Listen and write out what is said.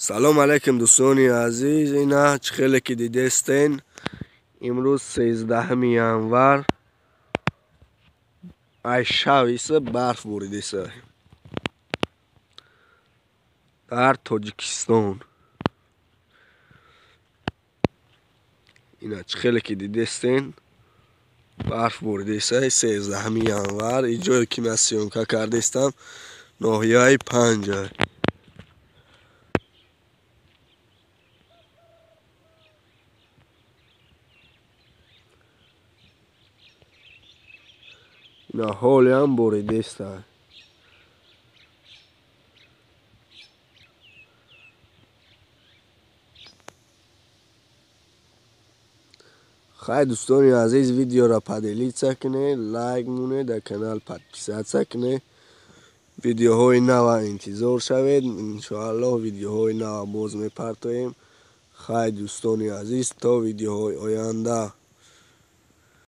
Салом алейкум, дӯстони азиз. Ина чӣ хеле ки дидестен, имрӯз 13 январ, ай шав иса барф боридеса дар Тоҷикистон. Ина чӣ хеле ки дидестен, барф боридеса 13 январ. И ҷое ки ман съёмка кардестам, ноҳияи Панҷа. Ина ҳолиам боридеста. Хай, дӯстони азиз, видеоро поделиться кунед, лайк монед, дар канал подписаться кунед. Видеоҳои нава интизор шавед. Иншоаллоҳ, видеоҳои нава боз мепартоем. Хай, дӯстони азиз, то видеоҳои оянда.